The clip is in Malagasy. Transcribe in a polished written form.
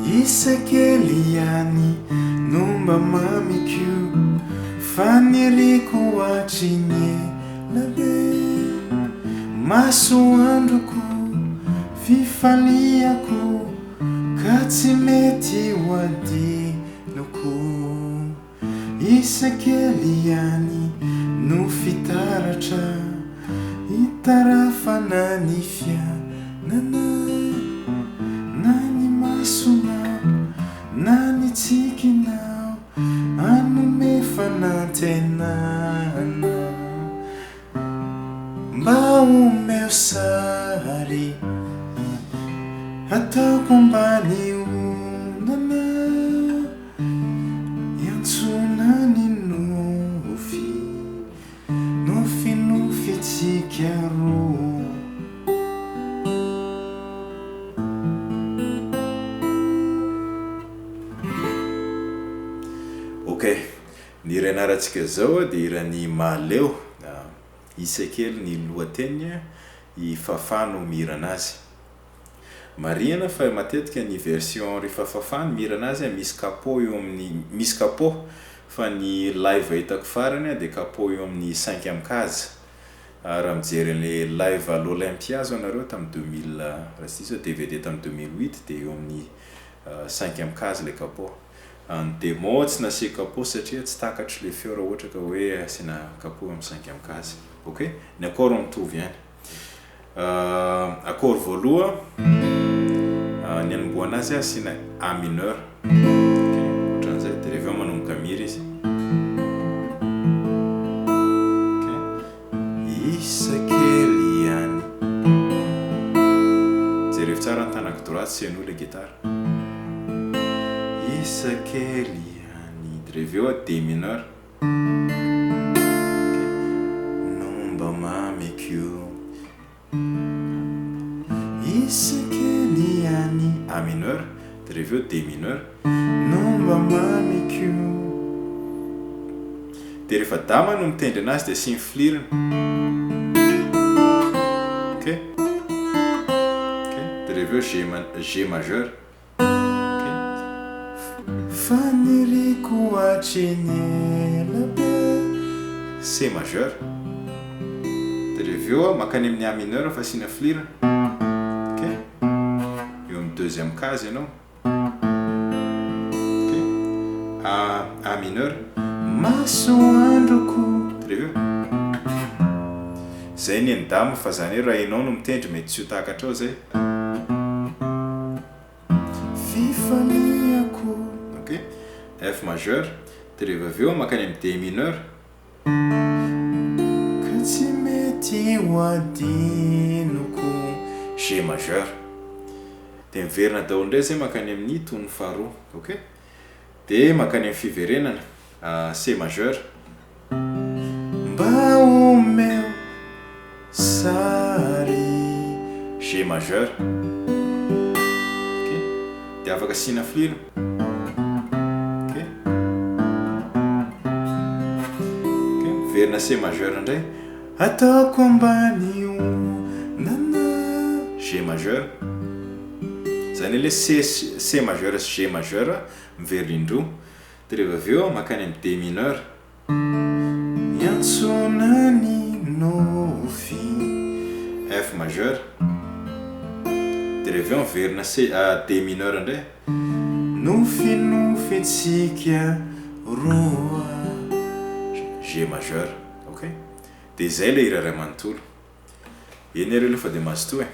Isa kely ihany no mba mamiko Faniriako hatry ny ela be Masoandroko, fifaliako Ka tsy mety ho adinoko Isa kely ihany no fitaratra Itarafana ny fiainana Na ny masonao na ny tsikinao Hanome fanantenana Mba omeo sary Ataoko ambany onana Iantsoana ny nofy, nofinofintsika roa. Ok, ny hira ianarantsika izao dia hiran'i Mahaleo, Isa kely ny lohateniny, i Fafah no mihira anazy. Marihana fa matetika ny version rehefa fafany mihira anazy misy capo eo amin'ny misy capo fa ny live hitako farany dia capo eo amin'ny cinquième case raha mijery an'ilay live à l'Olympia zao nareo tamin'ny 2000 raha tsy diso aho DVD tamin'ny 2008 dia eo amin'ny cinquième case ilay capo. Ny demo tsy nasiako capo satria tsy takatro ilay feo raha ohatra ka hoe asiana capo eo amin'ny cinquième case. Ok? Ny accord mitovy ihany. Accord voaloha, ny anombohana azy asiana A mineur, ok, ohatran'izay, dia rehefa eo manomboka mihira izy, ok, isa kely ihany, jerevo tsara ny tanako droite sy henoy ilay gitara, isa kely ihany, dia rehefa eo D mineur. No mba mamiko io Isaky ny any A mineur dia rehefa eo D mineur No mba mamiko io Dia rehefa dama no mitendry anazy dia asiany flirina Ok Ok dia rehefa eo G G majeur Faniriako hatry ny ela be. C majeur. Dia rehefa eo mankany amin'ny A mineur fa asiana flira. Ok. Eo amin'ny deuxième case ianao. Ok. A, A mineur. Masoandroko. Dia rehefa eo. Zay ny an'i Dama fa zany hoe raha ianao no mitendry mety tsy ho takatrao zay. Fifaliako. Ok, F majeur, dia rehefa avy eo mankany amin'ny D mineur. Ka tsy mety ho adinoko. G majeur. Dia miverina daholo indray izay mankany amin'ny tonony faharoa. Ok. Dia mankany amin'ny fiverenana, C majeur. Mba omeo sary. G majeur. Ok. Dia afaka asiana flira. Ok. Ok. Miverina C majeur indray. Ataoko ambany onana. G majeur. Izany hoe ilay C, C majeur sy G majeur miverina indroa. Dia rehefa avy eo mankany amin'ny D mineur. Miantsona ny nofy. F majeur. Dia rehefa avy eo miverina C, D mineur indray. Nofinofintsika roa. G majeur. Ok. Dia izay ilay hira iray manontolo. Eny ary aloha fa dia mazotoa e.